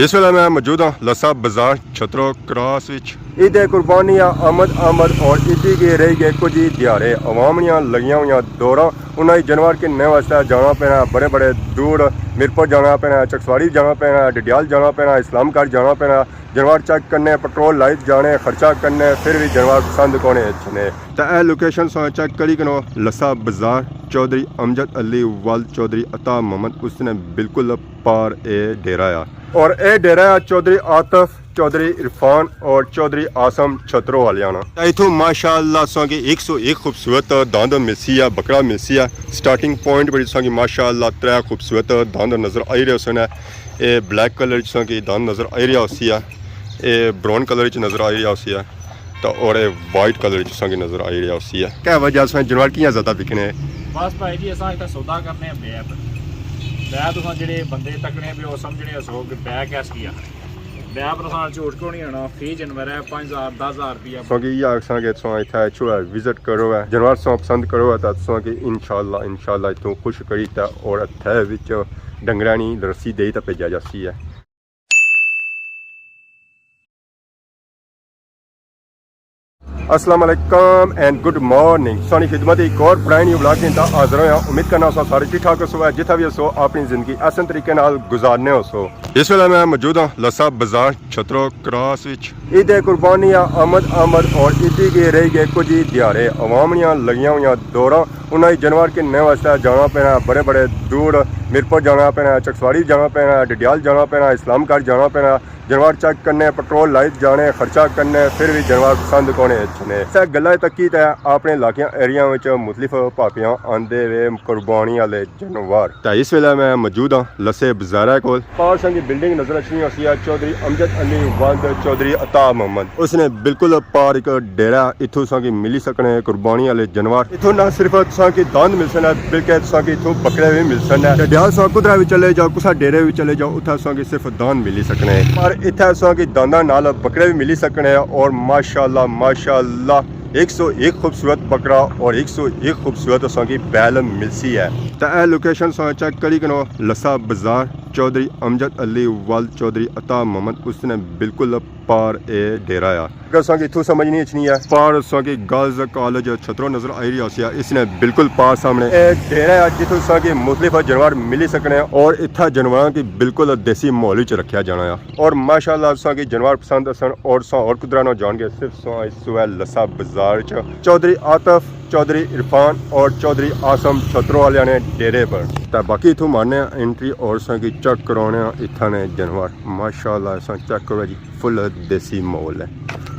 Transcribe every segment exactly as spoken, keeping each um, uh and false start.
اس ویلے میں موجود ہاں لسا بازار چھترو کراس وچ۔ عید قربانی آ آمد آمد اور عیدی کے رہی گئے کچھ ہی دیہاڑے، عوام نیاں لگیاں ہوئیاں دوراں، انہاں ہی جانور گھننے واسطے جانا پینا، بڑے بڑے دور میرپور جانا پینا، چکسواری جانا پینا، ڈڈیال جانا پینا، اسلام گڑھ جانا پینا، جانور چیک کرنے، پٹرول لائٹ جانے، خرچہ کرنے، پھر بھی جانور پسند کونے اچھنے۔ تے اے لوکیشن ساں چیک کری کنو، لسا بازار، چوہدری امجد علی ولد چوہدری عطا محمد، اس نے بالکل پار اے ڈیرہ آ۔ اور اے ڈیرہ آ چوہدری عاطف، چوہدری عرفان اور چوہدری عاصم چھترو والیاں نا۔ تے اتھوں ماشاءاللہ ساں کی ایک سو ایک خوبصورت داند ملسی آ، بکرا ملسی آ۔ سٹارٹنگ پوائنٹ پر ساں کی ماشاءاللہ ترے خوبصورت داند نظر آئی رہے ہوسن۔ اے بلیک کلر چ ساں کی داند نظر آئی رہیا ہوسی آ، اے براؤن کلر چ نظر آئی رہیا ہوسی آ، تے اور اے وائٹ کلر چ ساں کی نظر آئی رہیا ہوسی آ۔ کیا وجہ ساں جانور کیاں زیادہ بکنے؟ بس بھائی جی، اساں اتھا سودا کرنے آں بے عیب۔ بے عیب تساں جڑے بندے تکنے پے او، سمجھنے ہو سو کہ بے عیب کیس کی آخنے۔ بے عیب پر اساں جھوٹ کیوں نہیں ہونا، فی جانور ہے پنج ہزار، دس ہزار روپیہ۔ ساں کی یہ آکھساں کہ تساں اتھا اچھو ہے، وزٹ کرو ہے، جانور تساں پسند کرو ہے، تاں تساں کی انشاءاللہ، انشاءاللہ اتھوں خوش کری تے اور اتھے وچ ڈنگرانی رسی دے تے بھیجا جاسی ہے۔ السلام علیکم اینڈ گڈ مارننگ۔ سانی خدمت ایک اور برانڈ نیو ولاگ دے نال حاضر ہویا۔ امید کرنا سو سارے ٹھیک ٹھاک ہوسو، جتھا بھی ہوسو اپنی زندگی احسن طریقے نال گزارنے ہوسو۔ اس ویلے میں موجود ہاں لسا بازار چھترو کراس وچ۔ عید قربانی آ آمد آمد اور عیدی کے رہی گئے کچھ ہی دیہاڑے، عوام نیاں لگیاں ہوئیاں دوراں، انہاں ہی جانور گھننے واسطے جانا پینا، بڑے بڑے دور میرپور جانا پینا، چکسواری جانا پینا، ڈڈیال جانا پینا، اسلام گڑھ جانا پینا، جانور چیک کرنے، پٹرول لائٹ جانے، خرچہ کرنے، پھر بھی جانور پسند کونے اچھنے۔ اسے گلا تکی تے اپنے علاقیاں ایریا وچ مختلف پاپیاں آندے وے قربانی والے جانور۔ تے اس ویلے میں موجود ہاں لسے بازارے کول۔ پار ساں کی بلڈنگ نظر اچھنی ہوسی آ چوہدری امجد علی ولد چوہدری عطا محمد۔ اس نے بالکل پار ایک ڈیرہ، اتھوں ساں کی ملی سکنے قربانی والے جانور۔ اتھوں نہ صرف تساں کی داند ملسن، بلکہ تساں کی اتھوں بکرے بھی ملسن۔ ڈڈیال ساں کدرا بھی چلے جاؤ، کسا ڈیرے بھی چلے جاؤ، اتھا تساں کی صرف داند ملی سکنے۔ پر اتھا تساں کی دانداں نال بکرے بھی ملی سکنے اور ماشاءاللہ، ماشاءاللہ، ایک سو ایک خوبصورت بکرا اور ایک سو ایک خوبصورت تساں کی بیل ملسی ہے۔ تے اے لوکیشن ساں چیک کری کنو، لسا بازار، چوہدری امجد علی ولد چوہدری عطا محمد، اس نے بالکل پار اے ڈیرہ آ۔ اگر تساں کی اتھوں سمجھ نہیں اچھنی ہے، پار تساں کی گرلز کالج چھترو نظر آئی رہی ہوسی آ، اس نے بالکل پار سامنے اے ڈیرہ آ، جتھوں تساں کی مختلف جانور ملی سکنے اور اتھا جانوراں کی بالکل دیسی ماحول وچ رکھیا جانا آ۔ اور ماشاءاللہ تساں کی جانور پسند اسن اور تساں اور کدرا نہ جان گے، صرف تساں اس سوے لسا بازار چ چوہدری عاطف، چوہدری عرفان اور چوہدری عاصم چھترو والیاں نے ڈیرے پر۔ تے باقی اتھوں مارنے آں انٹری اور تساں کی چیک کرانے آں اتھا نے جانور۔ ماشاءاللہ تساں چیک کرو جی، فل دیسی ماحول ہے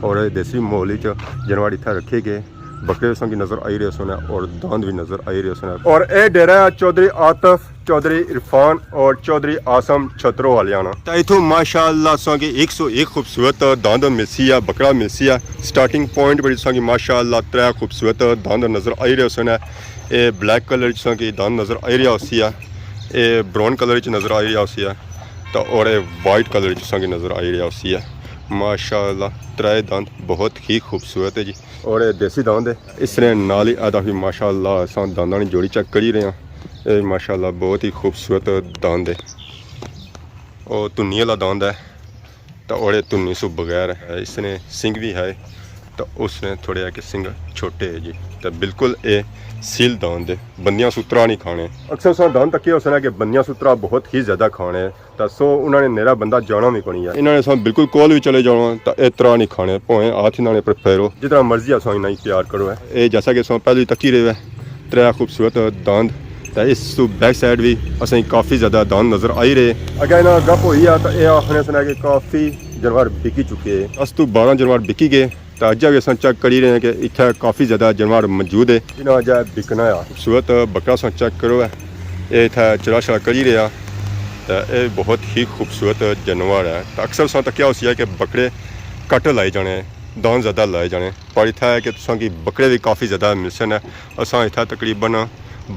اور اے دیسی ماحول وچ جانور اتھا رکھے گئے۔ بکرے تساں کی نظر آئی رہے ہوسن اور داند بھی نظر آئی رہے ہوسن۔ اور اے ڈیرہ ہے چوہدری عاطف، چوہدری عرفان اور چوہدری عاصم چھترو والیاں نا۔ تے اتھوں ماشاءاللہ تساں کی ایک سو ایک خوبصورت داند ملسی آ، بکرا ملسی آ۔ سٹارٹنگ پوائنٹ پر تساں کی ماشاءاللہ ترے خوبصورت داند نظر آئی رہے ہوسن۔ اے بلیک کلر چ تساں کی داند نظر آئی رہیا ہوسی آ، اے براؤن کلر چ نظر آئی رہیا ہوسی آ، تے اور اے وائٹ کلر چ تساں کی نظر آئی رہیا ہوسی آ۔ ماشاءاللہ ترے داند بہت ہی خوبصورت ہے جی۔ اور اے دیسی داند ہے۔ اس نے نال ہی ادا بھی ماشاءاللہ اساں دانداں نی جوڑی چیک کری رہے ہیں۔ اے ماشاءاللہ بہت ہی خوبصورت داند ہے۔ او دھنی والا داند ہے، تے اوڑے دھنی سو بغیر ہے۔ اس نے سنگ بھی ہے، تے اس نے تھوڑے کے سنگ چھوٹے ہے جی۔ تے بالکل اے سیل داند ہے، بندیاں سو ترا نہیں کھانے۔ اکثر اساں داند تکے ہوسن کہ بندیاں سو ترا بہت ہی زیادہ کھانے۔ تے سو انہاں نے نیرا بندہ جانا وی کونی ہے۔ انہاں نے اساں بالکل کول وی چلے جانا تے اے ترا نہیں کھانے، بھویں ہاتھ انہاں نے پر پھیرو، جتنا مرضی اساں انہاں کی پیار کرو ہے۔ اے جیسا کہ اساں پہلے تکی رہے ہیں، ترے خوبصورت داند، تے اس تو بیک سائیڈ وی اساں کی کافی زیادہ داند نظر آئی رہے۔ اگے انہاں گپ ہوئی ہے تے اے آخنے سنا کہ کافی جانور بکی چکے ہیں۔ دس تو بارہ جانور بکی گئے۔ تے اجے وی اساں چیک کری رہے ہیں کہ اتھے کافی زیادہ جانور موجود ہے۔ جنہاں اجے بکنا آ۔ خوبصورت بکرا اساں چیک کرو ہے۔ اے اتھے چرا شرا کری رہیا۔ تے اے بہت ہی خوبصورت جانور ہے۔ تے اکثر اساں تکیا ہوسی ہے کہ بکرے گھٹ لائے جانے، داند زیادہ لائے جانے۔ پر اتھے ہے کہ تساں کی بکرے وی کافی زیادہ ملسن ہے۔ اساں اتھے تقریباً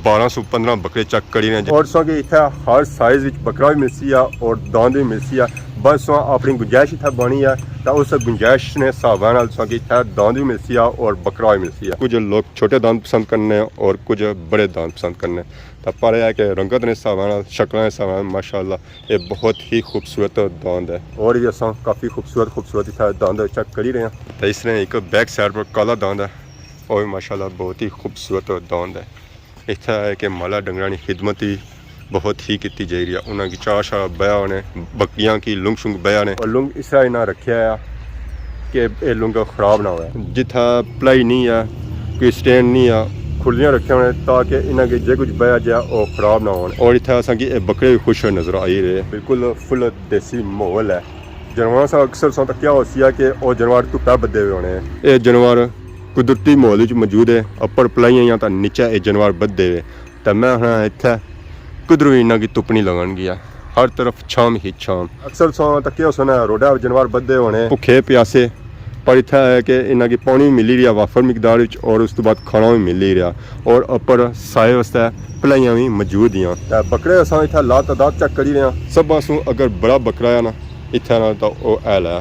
بارہ سو پندرہ بکرے چیک کری رہے ہیں۔ اور تساں کی اتھے ہر سائز وچ بکرا وی ملسی آ اور داند وی ملسی آ۔ بس تساں اپنی گنجائش اتھا بانی ہے، تاں اس گنجائش نے حسابے نال تساں کی اتھا داند وی ملسی ہے اور بکرا وی ملسی ہے۔ کچھ لوگ چھوٹے داند پسند کرنے اور کچھ بڑے داند پسند کرنے۔ تاں پر اے ہے کہ رنگت نے حسابے نال، شکلاں نے حسابے نال ماشاءاللہ اے بہت ہی خوبصورت داند ہے۔ اور وی اساں کافی خوبصورت خوبصورت اتھا داند چیک کری رہے ہیں۔ تاں اس نے ایک بیک سائیڈ پر کالا داند ہے، او وی ماشاءاللہ بہت ہی خوبصورت داند ہے۔ اتھا ہے کہ مالا ڈنگراں نی خدمت وی بہت ہی کیتی جائی رہی ہے۔ انہاں کی چارہ شارہ بیا ہونے، بکریاں کی لنگ شنگ بیا نے۔ اور لنگ اس طرح انہاں رکھیا ہے کہ اے لنگ خراب نہ ہوئے۔ جتھا پلائی نہیں ہے، کوئی سٹینڈ نہیں ہے، کھلیاں رکھیا ہونے تاکہ انہاں کی جے کچھ بیا جائے او خراب نہ ہونے۔ اور اتھا اساں کی اے بکرے وی خوش ہوئے نظر آئی رہے۔ بالکل فل دیسی ماحول ہے۔ جانوراں سا اکثر ساں تکیا ہوسی ہے کہ او جانور دھپے بدھے ہوئے ہونے۔ اے جانور قدرتی ماحول وچ موجود ہے، اپر پلائیاں یا تاں نیچے اے جانور بدھے ہوئے۔ تاں میں آخنا اتھے کدھروں وی انہاں کی دھپ نی لگن گیا، ہر طرف چھاں ہی چھاں۔ اکثر ساں تکیا ہوسن روڈا جانور بدھے ہونے۔ بھکھے پیاسے، پر اتھا ہے کہ انہاں کی پانی وی ملی رہیا وافر مقدار وچ، اور اس تو بعد کھانا وی ملی رہیا، اور اپر سائے واسطے پلائیاں وی موجود ہیاں۔ تے بکرے اساں اتھا لا تعداد چیک کری رہے ہاں۔ سب سوں اگر بڑا بکرا ہے نا، اتھا نا تاں او اہل ہے۔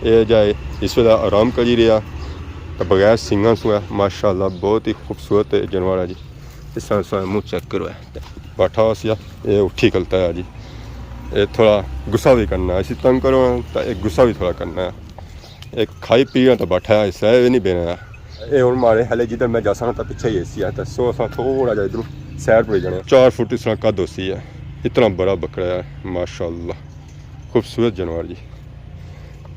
اے جائے اس ویلے آرام کری رہیا۔ تاں بغیر سنگاں سوں ہے، ماشاءاللہ بہت ہی خوبصورت جانور ہے جی۔ اس طرح سا منہ چیک کرو ہے۔ بیٹھا ہوا سی، اے اٹھی کھلتا ہے جی۔ اے تھوڑا غصہ وی کرنا ہے، اسی تنگ کرو نا تاں اے غصہ وی تھوڑا کرنا ہے۔ اے کھائی پی رہا تاں بیٹھا ہے، اس طرح وی نہیں بینا ہے۔ اے ہن مارے ہلے جدھر میں جاساں نا تاں پچھے ہی اے سی ہے، تاں سو اساں تھوڑا جہا ادھروں سیر پر ہی جانے۔ چار فٹ اس طرح قد ہوسی ہے، اتنا بڑا بکرا ہے ماشاءاللہ، خوبصورت جانور جی۔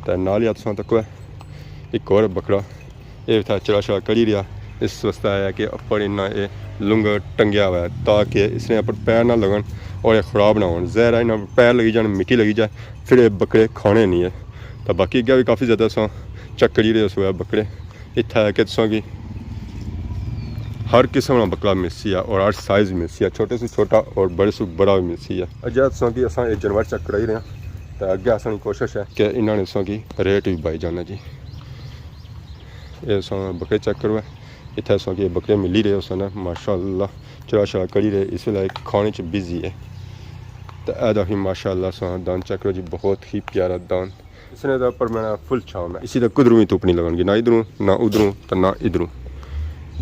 تے نال ہی تساں تکو ہے ایک اور بکرا، اے اتھا چرا شرا کری رہیا، اس واسطے آیا کہ اپر انہاں اے لنگ ٹنگیا ہوا ہے تاکہ اس نے اپر پیر نہ لگن اور اے خراب نہ ہون۔ ظاہر ہے انہاں پیر لگی جان، مٹی لگی جائے، پھر اے بکرے کھانے نہیں ہے۔ تاں باقی اگے وی کافی زیادہ اساں چیک کری رہے اس ویلے بکرے۔ اتھا ہے کہ تساں کی ہر قسم نا بکرا ملسی ہے اور ہر سائز ملسی ہے، چھوٹے سو چھوٹا اور بڑے سو بڑا وی ملسی ہے۔ اجے تساں کی اساں اے جانور چیک کرائی رہے ہیں، تے اگے اساں نی کوشش ہے کہ انہاں نے تساں کی ریٹ وی بائی جانا جی۔ اے تساں بکرے چیک کرو، اتھا تساں کی بکرے ملی رہے ہوسن ماشاءاللہ، چرا شرا کری رہے، اس ویلے کھانے چ بزی ہے۔ تے اے دیکھو ماشاءاللہ تساں داند چیک کرو جی، بہت ہی پیارا داند۔ اس نے تے اپر میں فل چھاں ہے۔ اسی تے کدھروں وی دھپ نہیں لگن گی، نہ ادھروں، نہ ادھروں، تے نہ ادھروں۔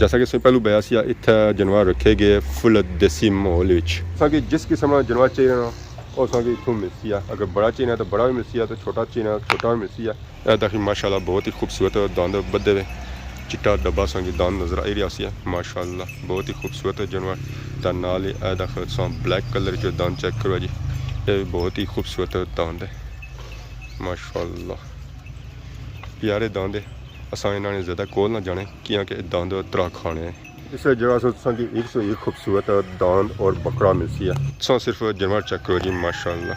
جیسا کہ اس نے پہلو بیا سی، اتھے جانور رکھے گئے فل دیسی ماحول وچ۔ تساں کی جس قسم نا جانور چاہیے نا، او تساں کی اتھوں ملسی ہے۔ اگر بڑا چاہیے نا تے بڑا وی ملسی ہے، تے چھوٹا چاہیے نا چھوٹا وی ملسی ہے۔ اے دیکھیں ماشاءاللہ بہت ہی خوبصورت داند بدھے ہوئے، چٹا ڈبا تساں کی داند نظر آئی رہیا سی ہے۔ ماشاءاللہ بہت ہی خوبصورت جانور۔ تے نال ہی اے دیکھو تساں بلیک کلر وچ داند چیک کرو جی، اے وی بہت ہی خوبصورت داند ہے۔ ماشاءاللہ پیارے داند ہے۔ اساں انہاں نے زیادہ کول نہ جانے کیونکہ اے داند ترا کھانے ہیں۔ اس جگہ سے تساں کی ایک سو ایک خوبصورت داند اور بکرا ملسی ہے۔ تساں صرف جانور چیک کرو جی، ماشاءاللہ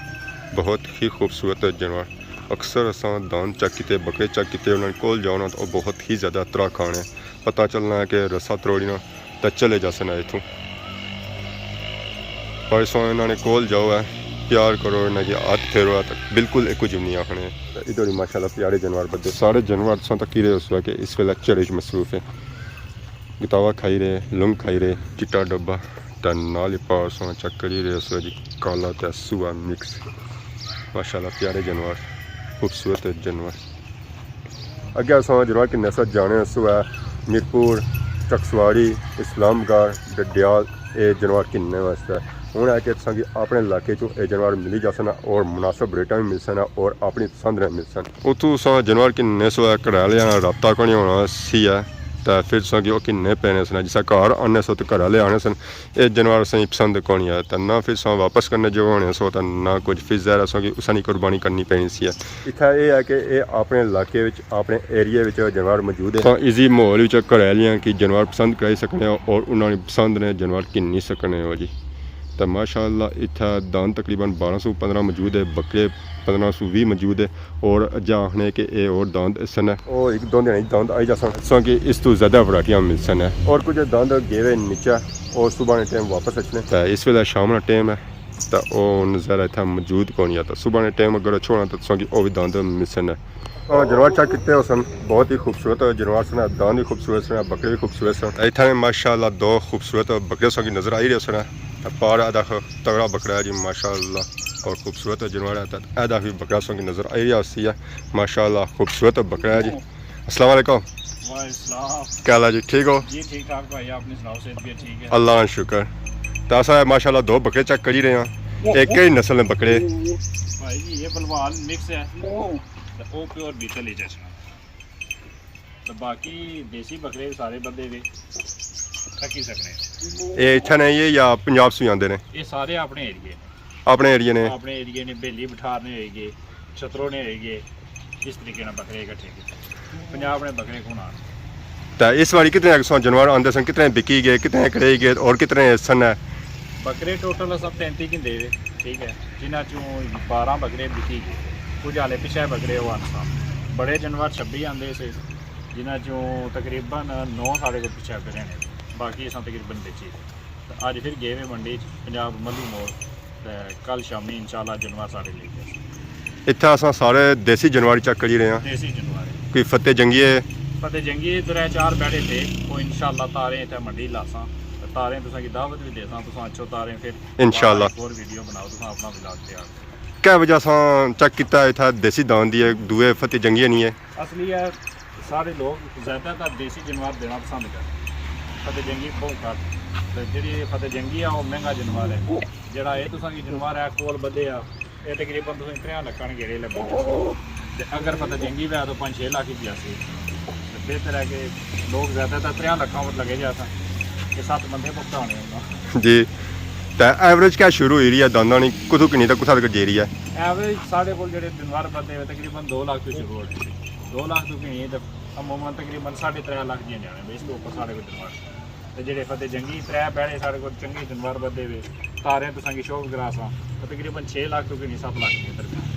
بہت ہی خوبصورت جانور۔ اکثر اساں داند چیک کیتے، بکرے چیک کیتے، انہاں کول جاؤ نا تو بہت ہی زیادہ ترا کھانے۔ پتہ چلنا ہے کہ رسا تروڑی نا تے چلے جاسن اتھوں۔ پر اساں انہاں نے کول جاؤ ہے، پیار کرو، انہاں کی ہتھ پھیرو ہے، تے بالکل ایک کجھ نہیں آخنے۔ تے ادھر ہی ماشاءاللہ پیارے جانور بدھے۔ سارے جانور تساں تکی رہے ہوسو کہ اس ویلے چرے وچ مصروف ہیں۔ گتاوا کھائی رہے، لنگ کھائی رہے، چٹا ڈبا، تے نال ہی پار سو چیک کری رہے ہوسو جی، کالا تے سوہا مکس۔ ماشاءاللہ پیارے جانور، خوبصورت جانور۔ اگے اساں جانور گھننے سو جانے سو ہے میرپور، چکسواری، اسلام گڑھ، ڈڈیال، اے جانور گھننے واسطے۔ ہن ہے کہ تساں کی اپنے علاقے چوں اے جانور ملی جاسن اور مناسب ریٹاں وی ملسن اور اپنی پسند نے ملسن۔ اتھوں تساں جانور گھننے سو ہے، گھر آلے نال رابطہ کونی ہونا سی ہے، تے پھر تساں کی او گھننے پینے سن۔ جسا گھر آنے سو تے گھر آلے آنے سن، اے جانور اساں کی پسند کونی آیا، تے نہ پھر اساں واپس کرنے جو ہونے سو، تے نہ کچھ، پھر ظاہر اساں کی اساں نی قربانی کرنی پینی سی ہے۔ اتھا اے ہے کہ اے اپنے علاقے وچ، اپنے ایریے وچ جانور موجود ہے۔ تاں ایزی ماحول وچ گھر آلیاں کی جانور پسند کرائی سکنے ہو اور انہاں نی پسند نے جانور گھنی سکنے ہو جی۔ تے ماشاءاللہ اتھا داند تقریباً بارہ سو پندرہ موجود ہے، بکرے پندرہ سو ویہہ موجود ہے۔ اور اجا آخنے کہ اے اور داند اسن ہے۔ او ایک دو دن داند آئی جاسن۔ سو کہ اس تو زیادہ ورائٹیاں ملسن ہے۔ اور کچھ داند گیوے نیچے، او صبح نے ٹائم واپس اچھنے۔ تے اس ویلے شام نا ٹائم ہے، تے او ہن ظاہر اتھا موجود کونی ہے۔ تے صبح نے ٹائم اگر اچھو نا تے تساں کی او وی داند ملسن ہے۔ ہاں، جانور چیک کیتے ہوسن، بہت ہی خوبصورت جانور سن، داند وی خوبصورت سن، بکرے وی خوبصورت سن۔ اتھا نے ماشاءاللہ دو خوبصورت بکرے تساں کی نظر آئی رہے سن۔ تے پار ادا تگڑا بکرا ہے جی ماشاءاللہ۔ اور خوبصورت جانور ہے، تے ایدا وی بکرا سنگ نظر آئی رہیا سی ہے۔ ماشاءاللہ خوبصورت بکرا ہے جی۔ السلام علیکم۔ وعلیکم السلام۔ کیا حال ہے جی؟ ٹھیک ہو؟ جی ٹھیک ٹھاک بھائی، اپنی سناؤ، صحت بھی ٹھیک ہے؟ اللہ کا شکر۔ تے اساں ماشاءاللہ دو بکرے چیک کری رہے ہیں، ایک ہی نسل نے بکرے۔ بھائی جی یہ بلوال مکس ہے، تے او پیور بیتل ہی جیسا۔ تے باقی دیسی بکرے سارے بدھے وے، رکھی سکنے۔ اے اتھے نے یہ یا پنجاب سے آندے نے؟ یہ سارے اپنے ایریے نے۔ اپنے ایریے نے؟ اپنے ایریے نے، بھیلی بٹھار نے ہوئی گئے، چھترو نے ہوئی گئے، اس طریقے نال بکرے اکٹھے کیتے۔ پنجاب نے بکرے کون آ؟ تے اس واری کتنے اگسوں جانور آندے سن، کتنے بکی گئے، کتنے کڑے گئے اور کتنے سن ہے؟ بکرے ٹوٹل سب تینتی گھندے وے، ٹھیک ہے، جنہاں چوں بارہ بکرے بکی گئے، کچھ ہالے پچھے بکرے وہ آن سن۔ بڑے جانور چھبی آندے سے، جنہاں چوں تقریباً نو ساڑے کول پچھے پھرے نے، باقی اساں تقریباً بیچی۔ تے اج پھر گئے وے منڈی چ پنجاب ملو موڑ، تے کل شامی انشاءاللہ جانور سارے لے کے آساں۔ اتھے اساں سارے دیسی جانور چیک کری رہے ہیں۔ دیسی جانور ہے۔ کوئی فتح جنگی ہے؟ فتح جنگی ادھر ہے، چار بیڑے تھے، وہ انشاءاللہ تارے اتھے منڈی لاساں، تے تارے تساں کی دعوت بھی دیساں، تساں اچھو تارے پھر انشاءاللہ۔ ایک اور ویڈیو بناؤ، تساں اپنا ولاگ تیار کرو۔ کیا وجہ اساں چیک کیتا اتھے دیسی دان دی ہے، دوئے فتح جنگی نہیں ہے؟ اصلی ہے، سارے لوگ زیادہ تر دیسی جانور دینا پسند کرن۔ فتح جنگی بہت گھٹ، تے جیڑی فتح جنگی ہے، وہ مہنگا جانور ہے۔ جیڑا اے تساں کی جانور ہے، کول بدھے آ، اے تقریباً تساں تریاں لکھاں نے گھیڑے لبھے۔ تے اگر فتح جنگی وے تو پنج چھ لکھ ہی جاسی۔ تے بہتر ہے کہ لوگ زیادہ تر تریاں لکھاں پر لگے جاسن، کہ ست بندے پختہ ہونے انہاں۔ جی۔ تے ایوریج کیا شروع ہوئی رہی ہے دانداں نی، کتھوں کنی تے کتھا تک جائی رہی ہے؟ ایوریج ساڑے کول جیڑے جانور بدھے ہوئے تقریباً دو لکھ تو شروع ہونے۔ دو لکھ تو کنی تے عموماً تقریباً ساڑھے ترے لکھ دیاں جانے، اس تو اوپر ساڑے کول جانور۔ تے جیڑے فتح جنگی ترے بیڑے ساڑے کول چنگے جانور بدھے ہوئے، تارے تساں کی شوق کراساں، تے تقریباً چھ لکھ تو کنی ست لکھ دے درمیان۔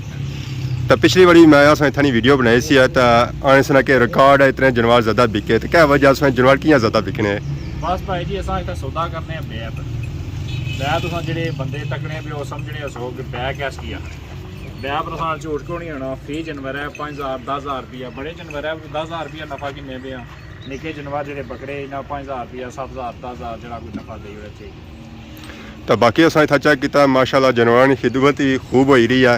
تے پچھلی واری میں اساں اتھاں نی ویڈیو بنائی سی تے آنے سنا کہ ریکارڈ ہے، اتنے جانور زیادہ بکے، تے کیا وجہ اساں جانور کیاں زیادہ بکنے؟ بس بھائی جی، اساں اتھا سودا کرنے ہیں بیع پر۔ بیع تساں جیڑے بندے تکنے پے ہو، سمجھنے ہو کہ بیع کیس کی آخنے۔ بیع پر اساں جھوٹ کیوں نہیں ہونا، فی جانور ہے پنج ہزار، دس ہزار روپیہ، بڑے جانور ہے دس ہزار روپیہ نفع گھنے پے ہاں۔ نکے جانور جیڑے بکرے، انہاں پنج ہزار روپیہ، ست ہزار، دس ہزار جیڑا کوئی نفع دئی اوڑے چاہیے۔ تے باقی اساں اتھا چیک کیتا، ماشاءاللہ جانوراں نی خدمت وی خوب ہوئی رہی ہے۔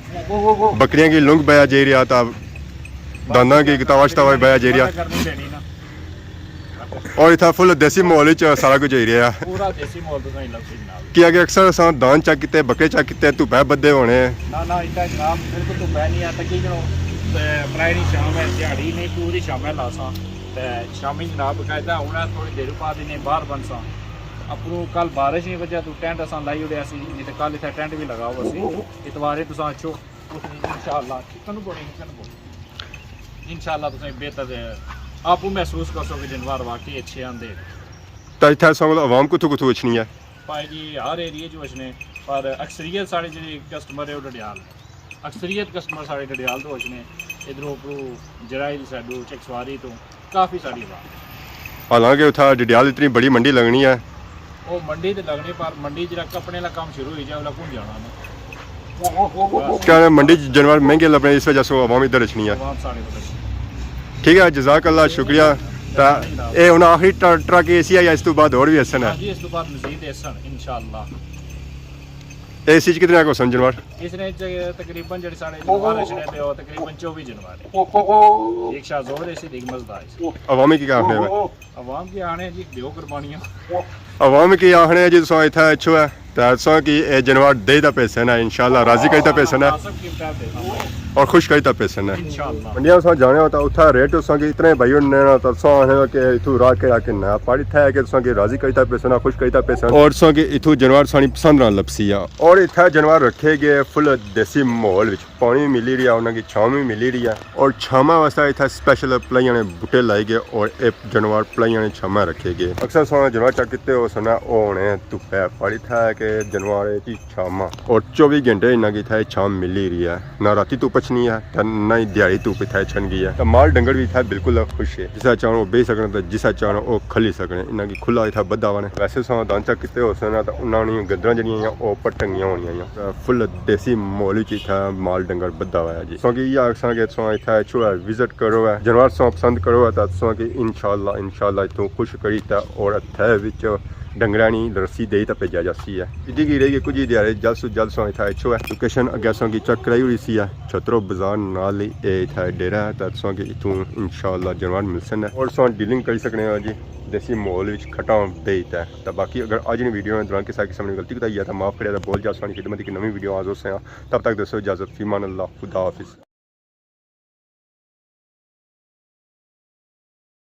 بکریاں کی لنگ بیا جائی رہیا، تے دانداں کی تاوش تاوش بیا جائی رہیا۔ کرنی دینی نا۔ اور اتھا فل دیسی ماحول وچ سارا کچھ ہوئی رہیا۔ پورا دیسی ماحول تساں لبسی جناب۔ کہ اگے اکثر اساں داند چیک کیتے، بکرے چیک کیتے، دھپے بدھے ہونے۔ نہ نہ، اتھا جناب بالکل دھپے نہیں آ، تقریباً، تے پرائے نی شام ہے، دیہاڑی نہیں پوری شام ہے لاساں۔ تے شامی جناب باقاعدہ ہن تھوڑی دیر بعد انہیں باہر بنساں۔ اپروں کل بارش نی وجہ تو ٹینٹ اساں لائی اڑیا سی، نہیں تے کل اتھا ٹینٹ بھی لگا ہوا سی۔ اتوارے تساں اچھو، اس دن انشاءاللہ کتن بڑے کتن بڑے۔ انشاءاللہ تساں بہتر آپوں محسوس کرسو کہ جانور واقعی اچھے آندے۔ تے اتھا اساں کول عوام کتھوں کتھوں اچھنی ہے؟ بھائی جی ہر ایریے چ اچھنے، پر اکثریت ساڑے جیڑے کسٹمر ہے وہ ڈڈیال ہے۔ اکثریت کسٹمر ساڑے ڈڈیال تو اچھنے، ادھروں اپروں جرائیل سائیڈوں چکسواری تو کافی ساری عوام۔ حالانکہ اتھا ڈڈیال اتنی بڑی منڈی لگنی ہے۔ وہ منڈی تے لگنی، پر منڈی جڑا کپڑے والا کام شروع ہوئی جائے، اولا کون جانا نا۔ کیا منڈی چ جانور مہنگے لبنے، اس وجہ سے عوام ادھر اچھنی ہے۔ عوام ساڑے ادھر اچھنی۔ ٹھیک ہے، جزاک اللہ، شکریہ۔ تا اے ہن آخری ٹر-، ٹرک اے سی ہے یا اس تو بعد اور بھی اسن ہے؟ ہاں جی، اس تو بعد مزید اسن انشاءاللہ۔ اے سی چ کتنے کو سن جانور؟ اس نے چ-، تقریباً جڑے ساڑے جانور اچھنے پے ہو، تقریباً چوبی جانور ہے۔ ایک شاہ زور اے سی، ایک مزدا اے سی۔ عوامی کی کیا آخنے ہو؟ عوام کی آخنے جی، دیو قربانیاں۔ عوام کی آخنے جی، تساں اتھا اچھو ہے، تے تساں کی اے جانور دے دا پیسے نا، انشاءاللہ راضی کری دا پیسے نا۔ مناسب قیمتاں تے۔ اور خوش کری دا پیسے نا۔ انشاءاللہ۔ منڈیاں تساں جانے ہو تا اتھا ریٹ تساں کی اتنے بھائی ہونے نا، تا تساں آخنے ہو کہ اتھوں راہ کے آ کے نہ، پر اتھا ہے کہ تساں کی راضی کری دا پیسے نا، خوش کری دا پیسے نا۔ اور تساں کی اتھوں جانور تساں نی پسند نال لبسی آ۔ اور اتھا جانور رکھے گئے فل دیسی ماحول وچ۔ پانی بھی ملی رہیا، انہاں کی چھاں بھی ملی رہی ہے۔ اور چھاواں واسطے اتھا اسپیشل پلائیاں نے بوٹے لائے گئے اور اے جانور پلائیاں نے چھاواں رکھے گئے۔ اکثر ساں جانور چیک کیتے ہو سنا، او ہونے دھپے، پر اتھا ہے کہ جانور ہے جی چھاواں۔ اور چوبی گھنٹے انہاں کی اتھا چھاں ملی رہی ہے۔ نہ راتی دھپ اچھنی ہے، تے نہ ہی دیہاڑی دھپ اتھا اچھن گئی ہے۔ تے مال ڈنگر بھی اتھا بالکل خوش ہے۔ جسا چاہن او بہی سکن، تے جسا چاہن او کھلی سکن۔ انہاں کی کھلا اتھا بدھا ہوا نے۔ ویسے ساں داند چیک کیتے ہو سنا، تے انہاں نی گدراں جڑیاں ہیاں، او اوپر ٹنگیاں ہونیاں ہیاں۔ فل دیسی ماحول وچ اتھا مال ڈنگر بدھا ہوا ہے جی۔ تساں کی ایہہ آکھساں کہ تساں اتھا اچھو ہے، وزٹ کرو ہے، جانور تساں پسند کرو ہے، تاں تساں کی انشاءاللہ، انشاءاللہ اتھوں خوش کری تے اور اتھے وچ ڈنگراں نی رسی دے تے بھیجا جاسی ہے۔ ایڈی کی رہی گئی کچھ ہی دیہاڑے، جلد سو جلد سو اتھا اچھو ہے۔ لوکیشن اگے اساں کی چیک کرائی ہوئی سی ہے، چھترو بازار نال ہی اے اتھا ڈیرہ ہے، تے اساں کی اتھوں انشاءاللہ جانور ملسن ہے اور اساں ڈیلنگ کری سکنے ہاں جی دیسی ماحول وچ کھٹاں بیت ہے۔ تے باقی اگر اج نی ویڈیو نے دوران کسا قسم نی غلطی کوتاہی ہے تے معاف کریا، تے بول جا اساں نی خدمت اک نویں ویڈیو حاضر ہوسے ہاں۔ تب تک دوستو اجازت، فی امان اللہ، خدا حافظ۔